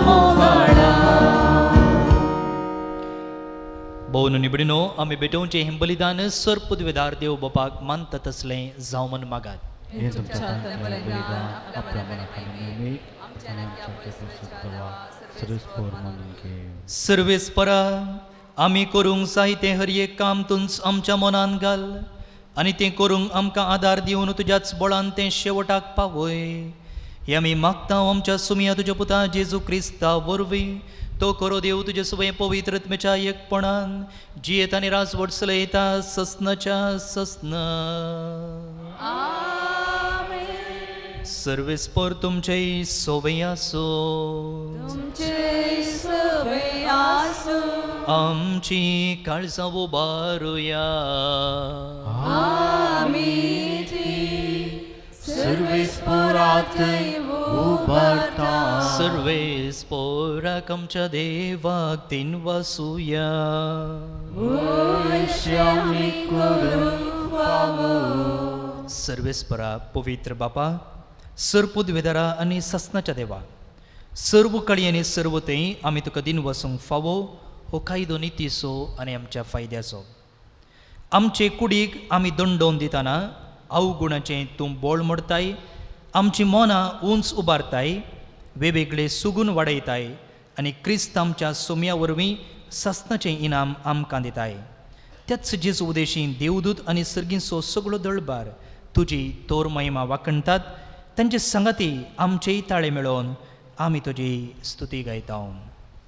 S5: मोगाळा
S2: भोवन निबडिनो आमी भेटोवचें हें बलिदान सर्पदवेदार देव बापाक मानता तसलें जावं म्हण मागात.
S5: हे तुमच्या हातांतलें बलिदान आपल्या मनाखाली नेहमी आणि आमच्या देवा सर्वेस्पोर मानून घे.
S2: सर्वेस्परा आमी करूंक जाय तें हर एक काम तूंच आमच्या मनान घाल आनी तें करूंक आमकां आदार दिवन तुज्याच बळान तें शेवटाक पावय. हें आमी मागता आमच्या सुमया तुज्या पुता जेजू क्रिस्ता वरवीं. तो करो देव तुजे सुवें पवित्र आत्म्याच्या एकपणान जियेत आनी राजवट चलयता ससनाच्या ससना.
S1: आमेन.
S2: सर्वेस्पर तुमचेय सोवे आसो.
S1: तुमचे सवे आसो.
S2: आमची काळजां उबारुया.
S1: आमी ती
S5: सर्वेस्पोरात उबारता.
S2: सर्वेस्पोराक आमच्या देवाक तीन वासुया.
S5: आमी करूंक फावो.
S2: सर्वेस्परा पवित्र बापा सर्पुदवेदारा आनी ससनाच्या देवा सर्व कळी आनी सर्व थंय आमी तुका दिन वसूंक फावो हो कायदो नितीचो आनी आमच्या फायद्याचो. आमचे कुडीक आमी दंडोवन दितना अवगुणाचें तूं बोळ मोडताय, आमची मनां उंच उबारताय, वेगवेगळे सुगून वाडयताय आनी क्रिस्त आमच्या सोम्या वरवीं सासनाचें इनाम आमकां दिताय. त्याच जेजू उदेशी देवदूत आनी सर्गींचो सगळो दळबार तुजी तोर महिमा वाखणटात. तांचे सांगाती आमचेय ताळे मेळोवन आमी तुजी स्तुती गायता.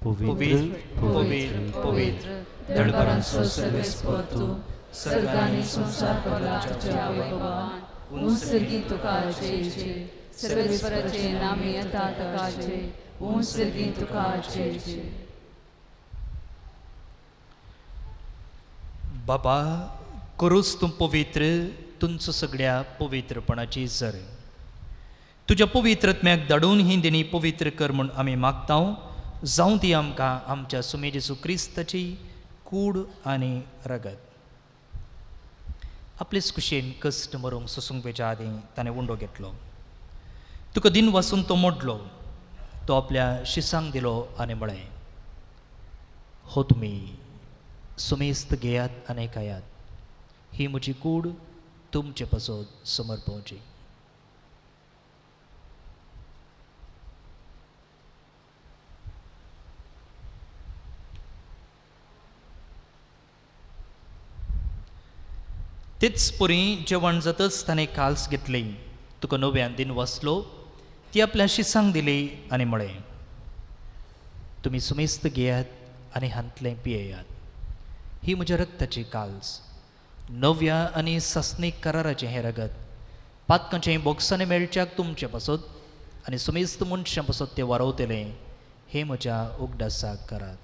S5: पवित्र
S2: पवित्र पवित्र
S1: दळबारांचो सर्वेस्पोर तूं सर्गांनी संवसार भरला तुज्या वैभवान. उंच सर्गी तुका जय जय. सर्वेस्पराचे नामे येता तुका जय. उंच सर्गी तुका जय जय.
S2: बाबा करूच तूं पवित्र तुमचो सगळ्या पवित्रपणाची जर तुज्या पवित्र आत्म्याक धाडून ही देणी पवित्र कर म्हूण आमी मागता. जावं ती आमकां आमच्या सुमे जेजू क्रिस्ताची कूड आनी रगत. आपलेच कुशेन कश्ट मरूंक सोसूंक पेच्या आदीं ताणें उंडो घेतलो. तुका दिन वासून तो मोडलो, तो आपल्या शिसांक दिलो आनी म्हळें, हो तुमी सुमेस्त घेयात आनी खायात, ही म्हजी कूड तुमचे पासत समर्पवची. तेच परी जेवण जातच ताणें काल्स घेतली, तुका नव्यान दिन वाचलो, ती आपल्या शिसांक दिली आनी म्हळें, तुमी सुमेस्त घेयात आनी हांतलें पियेयात, ही म्हज्या रक्ताची काल्स, नव्या आनी सासणीक कराराचें हें रगत, पातकांचें बोगसाणें मेळच्याक तुमचे पासत आनी सुमेस्त मनशां पासत तें वारवतलें, हें म्हज्या उगडासाक करात.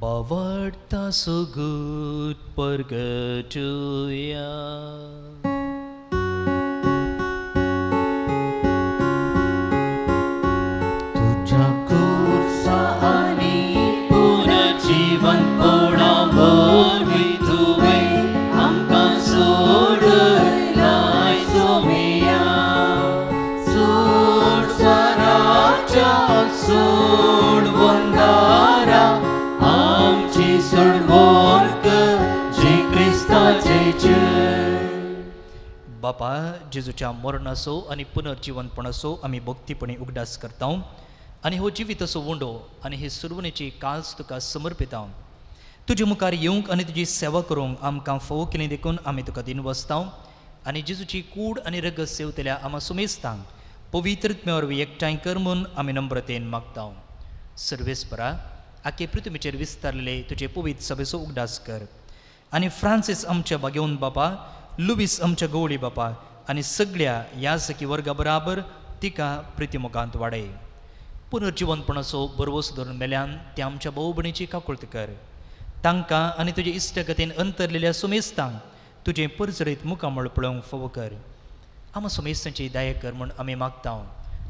S2: बावडता सुगूत परगटुया. बापा, जेजूच्या मरणाचो आनी पुनर्जिवनपणाचो आमी भक्तीपणी उगडास करता आनी हो जिविताचो उंडो आनी हे सुरवणेची काल्स तुका समर्पिता. तुजे मुखार येवंक आनी तुजी सेवा करूंक आमकां फोव केली देखून आमी तुका दिनवसता आनी जेजूची कूड आनी रगत सेवतल्या आमा सुमेस्तांक पवित्र आत्म्या वरवीं एकठांय कर म्हूण आमी नम्रतेन मागता. सर्वेस्परा, आखे पृथ्वीचेर विस्तारलेले तुजे पवित्र सभेचो उगडास कर आनी फ्रांसीस आमच्या बागेवन बापा, लुवीस आमच्या गवळी बापा आनी सगळ्या याजकी वर्गा बराबर तिका प्रितीमुखांत वाडय. पुनर्जिवनपणाचो बरवस धरून मेल्यान ते आमच्या भोवभणीची काकुळत कर. तांकां आनी तुजे इश्टगतीन अंतरलेल्या सुमेस्तांक तुजें परजरीत मुखामळ पळोवंक फावो कर. आमा सुमेस्तांची दया कर म्हूण आमी मागता.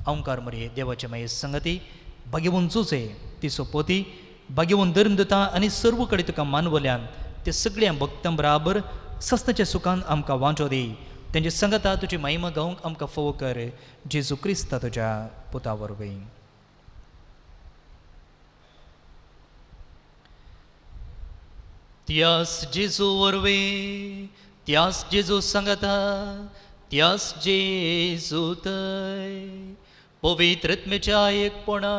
S2: ओंकार मरये देवाचे माये संगती भाग्यवंत जुजे ती सोपोती भाग्यवंत धर्म दिता आनी सर्व कडेन तुका मानवल्यान ते सगळ्या भक्तां बराबर सस्नाच्या सुखान आमकां वांचो दी. तेंचे संगता तुजी महिमा गावंक आमकां फावो कर. जेजू क्रिस्ता तुज्या पुता वरवीं. त्यास जेजू वरवीं, त्यास जेजू सांगता, त्यास जेजू थंय पवित्र आत्म्याच्या एकपणा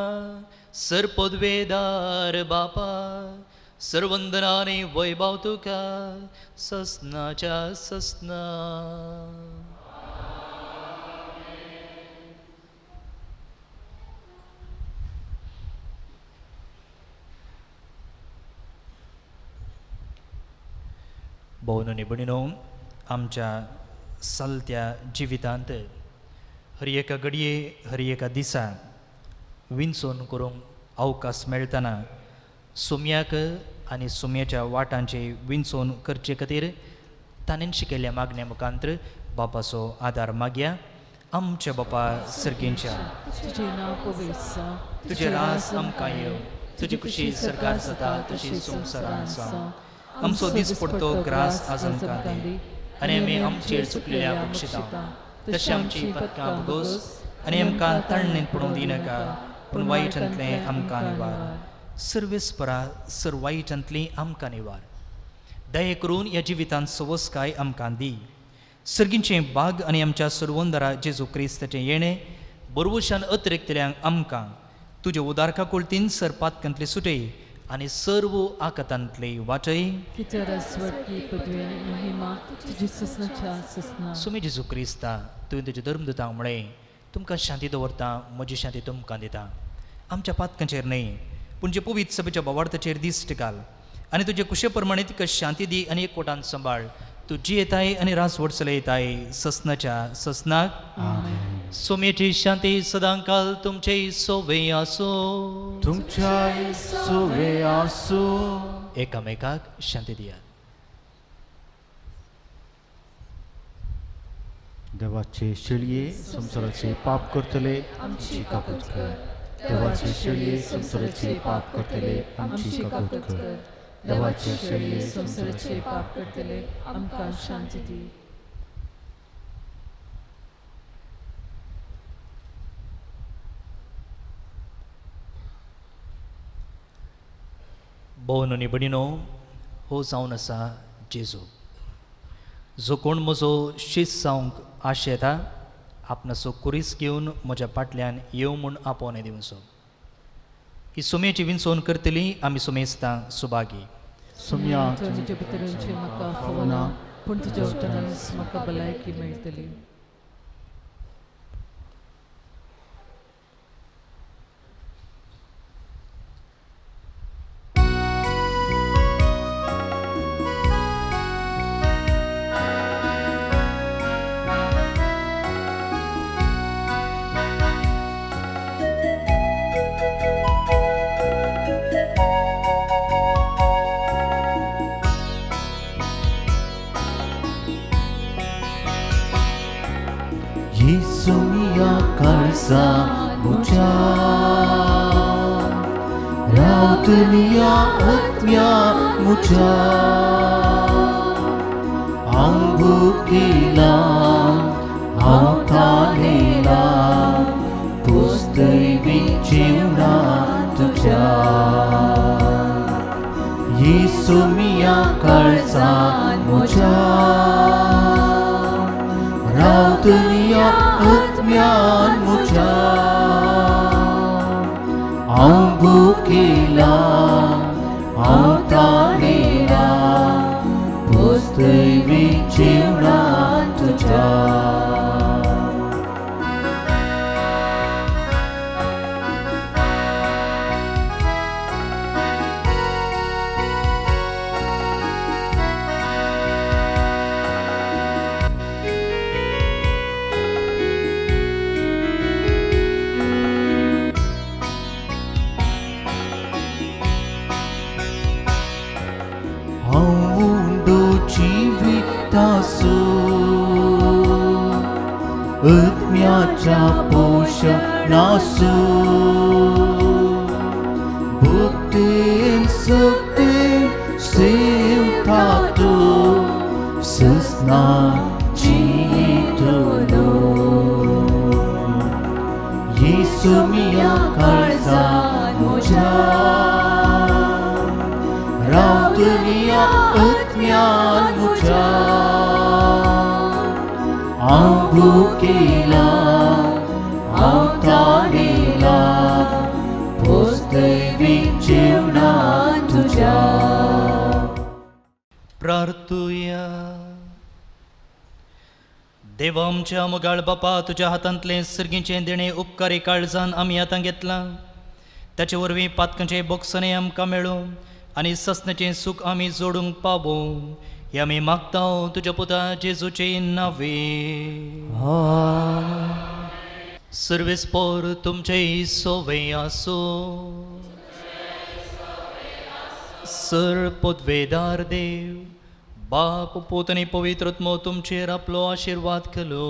S2: सर्पद्वेदार बापा, सर्वंदनाने वैभव तुका ससनाच्या ससना. भोवन आनी भयणीनो, आमच्या चलत्या जिवितांत हर एका घडये हर एका दिसा विंचून करूंक अवकाश मेळटना सुम्याक आनी सुम्याच्या वाटांचे विंचून करचे खातीर ताणें शिकयल्ल्या मागण्या मुखांतर बापाचो आदार मागया. आमच्या बापा सर्गींच्या,
S1: तुजें नांव पवित्र जावं,
S2: तुजें रास आमकां येवं, तुजी खुशी सर्गार जाता तशी संवसारांत जावं. आमचो दीस पडतो ग्रास आज आमकां दी आनी आमी आमचेर चुकलेल्या बक्षिता तशें आमची पदकां भोगोस आनी आमकां ताळणेंत पडूंक दिनाका, पूण वायटांतलें आमकां निवार. सर्वेस्परा सर वायटांतली आमकां निवार. दया करून ह्या जिवितांत सवसकाय आमकां दी. सर्गींचें बाग आनी आमच्या सर्वंदरा जेजू क्रिस्ताचें येणें बरवशान अतिरिक्तल्यांक आमकां तुजे उदारका कुळतीन सरपातकांतले सुटय आनी सर्व आकातांतले वाचय. सुमी जेजू क्रिस्ता, तुवें तुज्या धर्मदूतांक म्हळें, तुमकां शांती दवरता, म्हजी शांती तुमकां दिता. आमच्या पातकांचेर न्हय पूण जे पवित्र सभेच्या बोवार्थाचेर दिश्ट घाल आनी तुजे कुशे प्रमाणे तिका शांती दी आनी एकवटान सांबाळ. तूं जियेताय आनी राजवट चलयताय ससनाच्या ससनाक. सोम्याची शांती सदांकाल तुमचे सोवे आसूं.
S5: तुमच्याय सोवे आसूं.
S2: एकामेकाक शांती दियात.
S5: देवाचे शेळये संवसाराचे पाप करतले आमची काकूत कर. देवाचे शेळये संवसाराचे पाप करतले आमची काकूत कर.
S1: देवाचे शेळये संवसाराचे पाप करतले आमकां शांती दी.
S2: भोवन आनी भयणीनो, हो जावन आसा जेजू, जो कोण म्हजो शीस जावंक आशेता आपणाचो कुरीस घेवन म्हज्या फाटल्यान येवं म्हूण आपोवणें दिवचो. ही सुमेची विंचोवन करतली आमी सुमेस्तां सुभागी.
S5: सुम्या
S1: तुज्या भितरचे म्हाका फावना, पूण तुज्या वटानच म्हाका भलायकी मेळटली.
S5: येसुमिया काळजा म्हज्या रावतलिया आत्म्या म्हज्या हांव भुकेला हांव तानेला पुस्तैवी जीवना तुज्या. येसुमिया काळजा म्हज्या रावतनिया आत्म्यान म्हज्या हांव भुकेला हांव तानेला पोस्तवी जेवणान तुज्या. हांव उंडो जिवितासो आत्म्याच्या पोशणासो भक्तीन सक्तीन सेवता तूं ससना जितलो येसू मिया काळजान म्हज्या रावतनिया आत्म्यान म्हज्या हांव भुकेला हांव तानेला पोस्तवी जेवणान तुज्या.
S2: प्रार्थुया. देवा आमच्या मोगाळ बापा, तुज्या हातांतलें सर्गीचें देणें उपकारी काळजान आमी आतां घेतलां. ताचे वरवीं पातकांचें बोगसणें आमकां मेळूं आनी ससनाचें सूख आमी जोडूंक पावूं, हें आमी मागता तुज्या पुता जेजूचे नांवे. सर्वेस्पोर तुमचें सोवे आसूं. सर पदवेदार देव बाप पूत आनी पवित्र आत्मो तुमचेर आपलो आशिर्वाद केलो.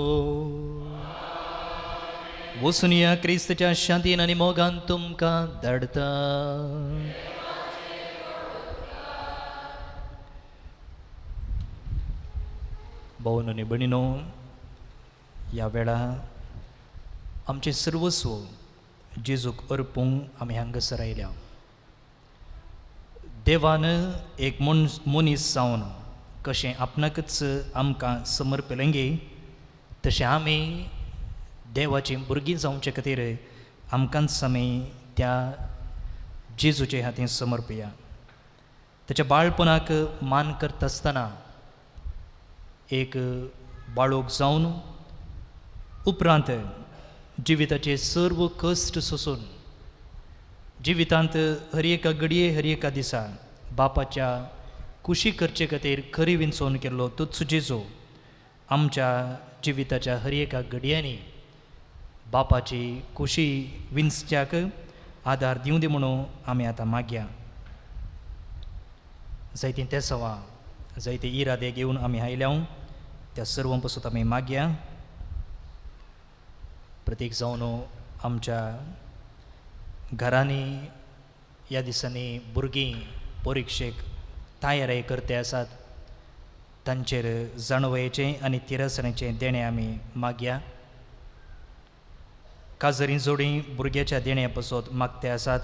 S2: वचून या क्रिस्तच्या शांतीन आनी मोगान तुमकां धाडटा. भावन आनी भयणीनो, ह्या वेळा आमचें सर्वस्व जेजूक अर्पूंक आमी हांगासर आयल्या. देवान एक मनीस जावन कशें आपणाकच आमकां समर्पिलें गे, तशें आमी देवाचीं भुरगीं जावचे खातीर आमकांच आमी त्या जेजूचे हातीन समर्पया. ताच्या बाळपणाक मान करता आसतना एक बाळोक जावन उपरांत जिविताचे सर्व कश्ट सोसून जिवितांत हर एका घडये हर एका दिसा बापाच्या कुशी करचे खातीर खरी विंचोवन केल्लो तोच जेजू आमच्या जिविताच्या हर एका घडयांनी बापाची कुशी विंचच्याक आदार दिवं दी म्हणून आमी आतां मागया. जायतीं तेसवां जायते इरादे घेवन आमी आयल्या, त्या सर्वां पासून आमी मागया. प्रतीक जावन आमच्या घरांनी ह्या दिसांनी भुरगीं परिक्षेक तयारी करते आसात, तांचेर जाणवयेचें आनी तिरसणेचें देणें आमी मागया. काजरी जोडी भुरग्याच्या देण्या पासत मागते आसात,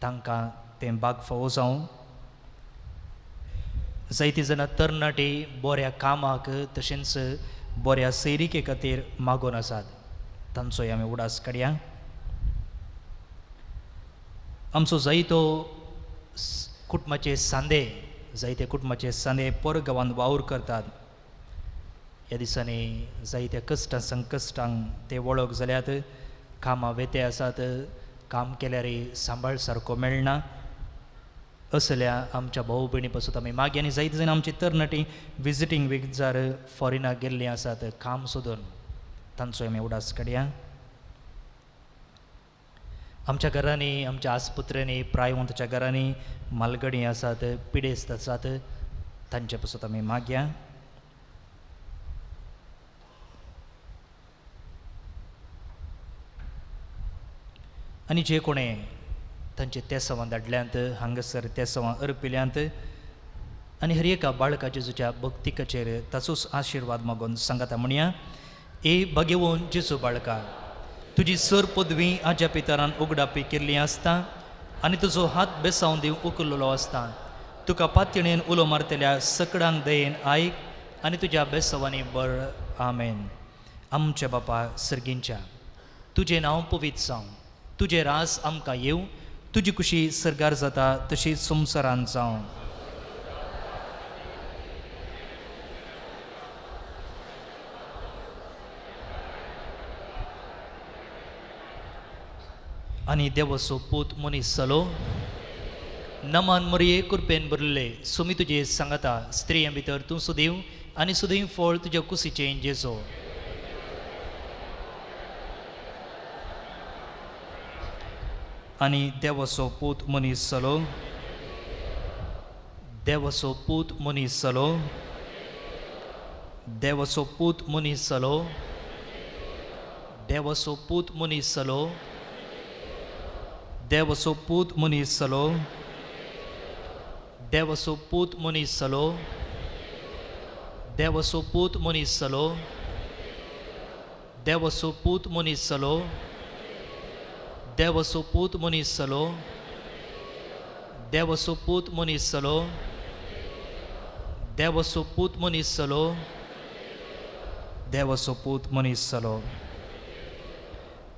S2: तांकां तें बाग फावो जावं. जायतीं जाणां तरणाटी बऱ्या कामाक तशेंच बऱ्या सैरिके खातीर मागून आसात, तांचोय आमी उडास काडया. आमचो जायतो कुटुंबाचे सांदे, जायते कुटुंबाचे सांदे परगांवांत वावर करतात. ह्या दिसांनी जायत्या कश्टां संकश्टांक ते वळख जाल्यात, कामां वेते आसात, काम केल्यार सांबाळ सारको मेळना. असल्या आमच्या भाऊ भयणी पासून आमी मागीर आनी जायते जाण आमची तरणाटी विजिटींग विजार फॉरेनाक गेल्लीं आसात काम सोदून, तांचो आमी उडास काडया. आमच्या घरांनी, आमच्या आस्पत्र्यांनी, प्रायवंताच्या घरांनी मालगडी आसात, पिडेस्त आसात, तांचे पासून आमी मागया. आनी जे कोणें तांचे तेसवां धाडल्यांत, हांगासर तेसवां अर्पिल्यांत आनी हर एका बाळका जेजूच्या भक्तिकाचेर ताचोच आशिर्वाद मागून सांगाता म्हणया. ए भाग्यवंत जेजू बाळका, तुजी सर पदवी आज्या पितरान उगडापी केल्ली आसता आनी तुजो हात बेसावन दिवन उखल्लेलो आसता. तुका पातयणेन उलो मारतल्या सकडांक दयेन आयक आनी तुज्या बेसवांनी बळ. आमेन. आमच्या बापा सर्गींच्या, तुजें नांव पवित्र जावं, तुजें रास आमकां येवं, तुजी कुशी सर्गार जाता तशी संवसारांत जावं. आनी देवाचो पूत मनीस जालो, नमान मरये कृपेन भरले, सुमी तुजे सांगता, स्त्रियां भितर तूं सुदैव आनी सुदैव फळ तुज्या कुशीचें जेजो. आनी देवाचो पूत मनीस जालो, देवाचो पूत मनीस जालो, देवाचो पूत मनीस जालो, देवाचो पूत मनीस जालो, देवाचो पूत मनीस जालो, देवाचो पूत मनीस जालो, देवाचो पूत मनीस जालो, देवाचो पूत मनीस जालो, देवाचो पूत मनीस जालो, देवाचो पूत मनीस जालो, देवाचो पूत मनीस जालो, देवाचो पूत मनीस जालो.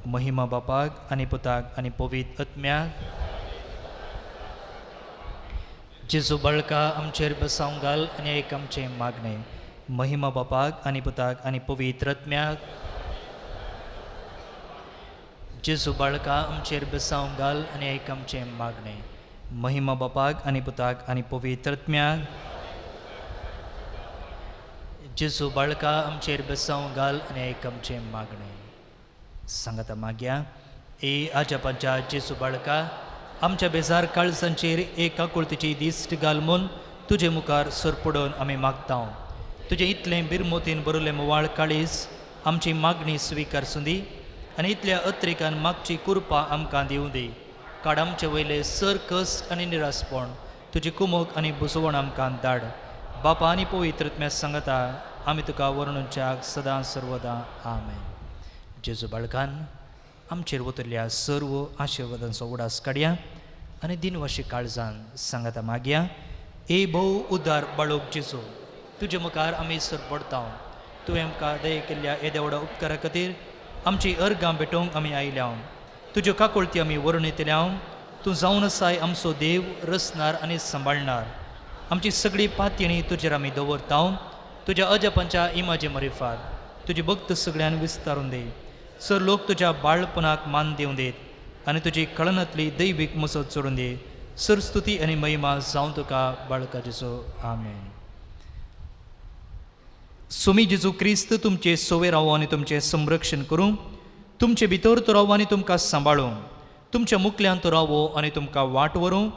S2: महिमा बापाक आनी पुताक आनी पवित्र आत्म्याक. जेजू बाळका आमचेर बसावंक घाल आनी एक आमचें मागणें. महिमा बापाक आनी पुताक आनी पवित्र आत्म्याक. जेजू बाळका आमचेर बसावंक घाल आनी एक आमचें मागणें. महिमा बापाक आनी पुताक आनी पवित्र आत्म्याक. जेजू बाळका आमचेर बसावंक घाल आनी एक आमचें मागणें. सांगाता मागया. ए आजापांच्या जेजू बाळका, आमच्या बेजार काळजांचेर एक काकुळतीची दिश्ट घाल म्हूण तुजे मुखार सरपडून आमी मागता. तुजें इतलें बिरमोतीन बरयलें मुवाळ काळीज आमची मागणी स्विकार सुंदी आनी इतल्या अत्रेकान मागची कृपा आमकां दिवं दी. काड आमचे वयले सर कस आनी निरासपण, तुजी कुमोक आनी बुजवण आमकां धाड. बापा आनी पवित्र आत्म्या सांगता आमी तुका वर्णुच्याक सदां सर्वदां. आमेन. जेजू बाळकान आमचेर वतल्या सर्व आशिर्वादांचो उडास काडया आनी दिनवाशी काळजान सांगाता मागया. ए भोव उदार बाळोक जेजू, तुजे मुखार आमी सरपडता. तुवें आमकां दया केल्ल्या येद्या व्हडा उपकारा खातीर आमची अर्गां भेटोवंक आमी आयल्या. तुज्यो काकुळती आमी वर्णितल्या. तूं जावन आसाय आमचो देव, रचणार आनी सांबाळणार. आमची सगळी पातयणी तुजेर आमी दवरता. तुज्या अजापांच्या इमाजे मरिफात तुजी भक्त सगळ्यान विस्तारून दी. सर लोक तुज्या बाळपणाक मान दिवं देत आनी तुजी कळनांतली दैवीक मसत चडून दी. सर स्तुती आनी महिमा जावं तुका बाळका जेजू. आमेन. सुमी जेजू क्रिस्त तुमचे सोवे रावो आनी तुमचें संरक्षण करूं, तुमचे भितर तो रावो आनी तुमकां सांबाळूं, तुमच्या मुखल्यान तो रावो आनी तुमकां वाट व्हरूं,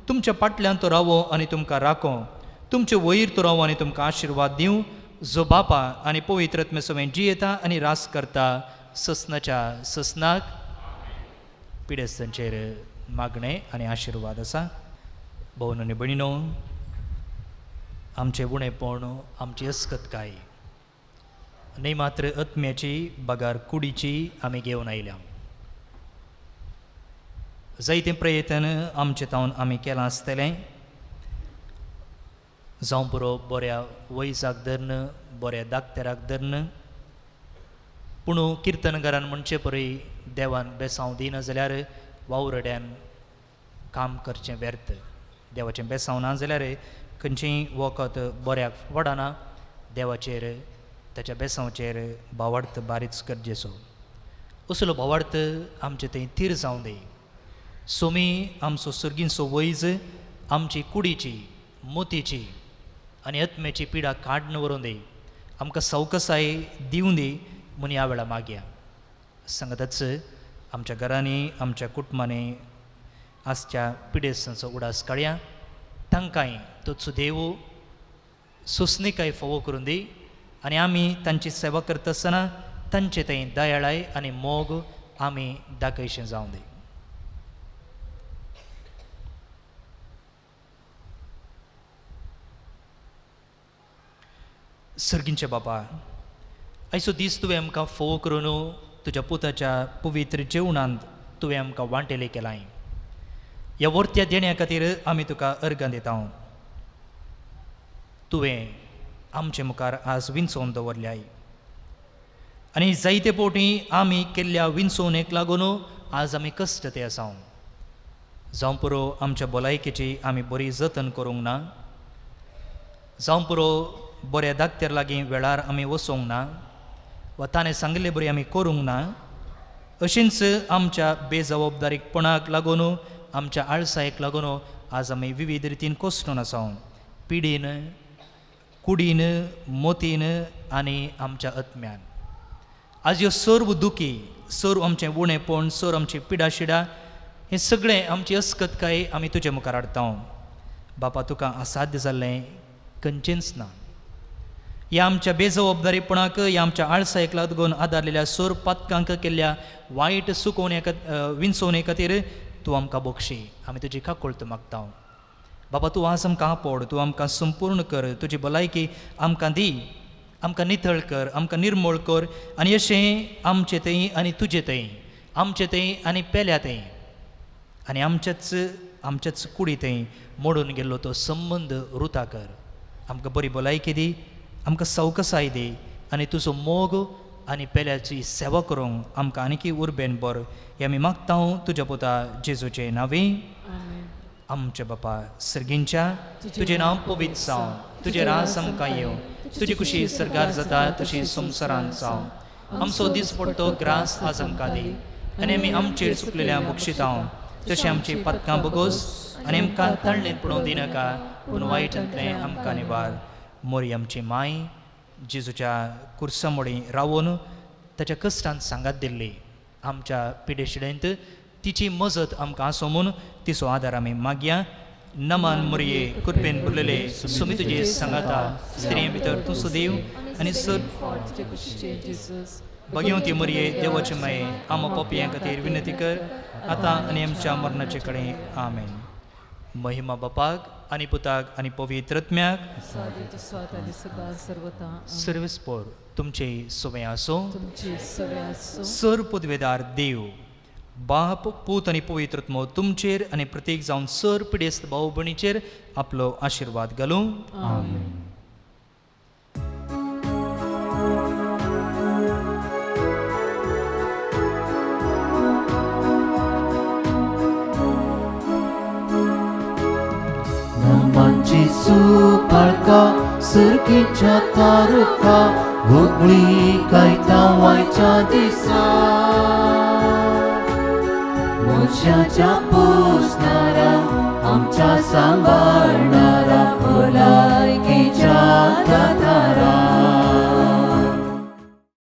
S2: तुमच्या फाटल्यान तो रावो आनी तुमकां राखो, तुमचे वयर तो रावो आनी तुमकां आशिर्वाद दिवं, जो बापा आनी पवित्र आत्म्या सवें जियेता आनी रास करता ससनाच्या ससनाक. पिडेस्तांचेर मागणें आनी आशिर्वाद आसा. भोवन आनी भयणीनो, आमचें उणेपण, आमची अस्कतकाय न्ही मात्र आत्म्याची बगार कुडीची आमी घेवन आयल्या. जायतें प्रयत्न आमचे तावन आमी केलां आसतलें, जावं पुरो बऱ्या वैजाक धरून, बऱ्या दाक्तेराक धरून, पूण किर्तनकारान म्हणचे परी देवान बेसांव दिना जाल्यार वावरड्यान काम करचें व्यर्थ. देवाचें बेसांव ना जाल्यार खंयचेंय वखद बऱ्याक पडना. देवाचेर ताच्या बेसांवचेर भावार्थ बारीच गरजेचो. असलो भावार्थ आमचे थंय थीर जावं दी. सोमी आमचो सर्गींचो वैज आमची कुडीची, मोतीची आनी आत्म्याची पिडा काडून व्हरून दी. आमकां सवकसाय दिवं दी म्हूण ह्या वेळार मागया. सांगताच आमच्या घरांनी, आमच्या कुटुंबांनी आसच्या पिडेस्तांचो उडास काडया. तांकांय तोच देव सोंसणीकाय फावो करून दी आनी आमी तांची सेवा करता आसतना तांचे थंय दयाळाय आनी मोग आमी दाखयशें जावं दी. सर्गींचे बापा, आयचो दीस तुवें आमकां फोव करून तुज्या पुताच्या पवित्र जेवणांत तुवें आमकां वांटेले केलाय. ह्या वर्त्या देण्या खातीर आमी तुका अर्गां दिता. तुवें आमचे मुखार आज विंचोवन दवरल्याय आनी जायते फावटी आमी केल्ल्या विंचवणेक लागून आज आमी कश्ट ते आसा. जावं पुरो आमच्या भलायकेची आमी बरी जतन करूंक ना, जावं पुरो बऱ्या दाक्तेर लागीं वेळार आमी वचोंक ना वा ताणें सांगिल्ले बरी आमी करूंक ना. अशींच आमच्या बेजबाबदारीपणाक लागून आमच्या आळसायेक लागून आज आमी विविध रितीन कोसळून आसा, पिडीन, कुडीन, मोतीन आनी आमच्या आत्म्यान. आज ह्यो सर्व दुखी, सर्व आमचें उणेपण, सर्व आमची पिडाशिडा, हें सगळें आमची अस्कतकाय आमी तुजे मुखार हाडटा. बापा तुका असाध्य जाल्लें खंयचेंच ना. ह्या आमच्या बेजबाबदारीपणाक, ह्या आमच्या आळसायेक लागून आदारलेल्या सोर पातकांक केल्ल्या वायट सुकोवणे विंचोवणे खातीर तूं आमकां बक्षी. आमी तुजी काकुळट मागता. बाबा तूं आज आमकां आपोड, तूं आमकां संपूर्ण कर, तुजी भलायकी आमकां दी, आमकां नितळ कर, आमकां निर्मूळ कर आनी अशें आमचे थंय आनी तुजे थंय, आमचे थंय आनी पेल्या थंय आनी आमच्याच आमच्याच कुडी थंय मोडून गेल्लो तो संबंद रुता कर. आमकां बरी भलायकी दी, आमकां सवकसाय दी आनी तुजो मोग आनी पेल्याची सेवा करूंक आमकां आनीकी उर्बेन बर हें आमी मागता तुज्या पुता जेजूचे नांवी. आमच्या बापा सर्गींच्या, तुजें नांव पवित्र जावं, तुजें रास आमकां येवं, तुजी खुशी सर्गार जाता तशी संवसारांत जावं. आमचो दीस पडटो ग्रास आज आमकां दी आनी आमी आमचेर चुकलेल्या बक्षितां तशें आमची पातकां बगोस आनी आमकां ताळणेंत पडोवंक दिनाका पूण वायटांतलें आमकां निवार. मोरी आमची माय जेजूच्या कुर्सा मोडी रावून ताच्या कश्टान सांगात दिल्ली आमच्या पिडेशिडेंत तिची मजत आमकां आसूं म्हूण तिचो आदार आमी मागया. नमन मोरये, कृपेन भरलेले, सुमी तुजे सांगाता, स्त्रिये भितर तूं सुदेव आनी सर भगवती मोरये, देवाचे माये, आमा पोपयां खातीर विनंती कर आतां आनी आमच्या मरणाचे कडेन. आमेन. महिमा बापाक आनी पुताक आनी पवित्र आत्म्याक. सर्वेस्पोर तुमचे सवे आसूं. सर पदवेदार देव बाप पूत आनी पवित्र आत्मो तुमचेर आनी प्रत्येक जावन सर पिडेस्त भाव भयणीचेर आपलो आशिर्वाद घालूं.
S5: आमेन. सुपाळका सुरकीच्या तारुका वगळी गायता वायच्या दिसा मनशाच्या पोसणारा आमच्या सांबाळणारा.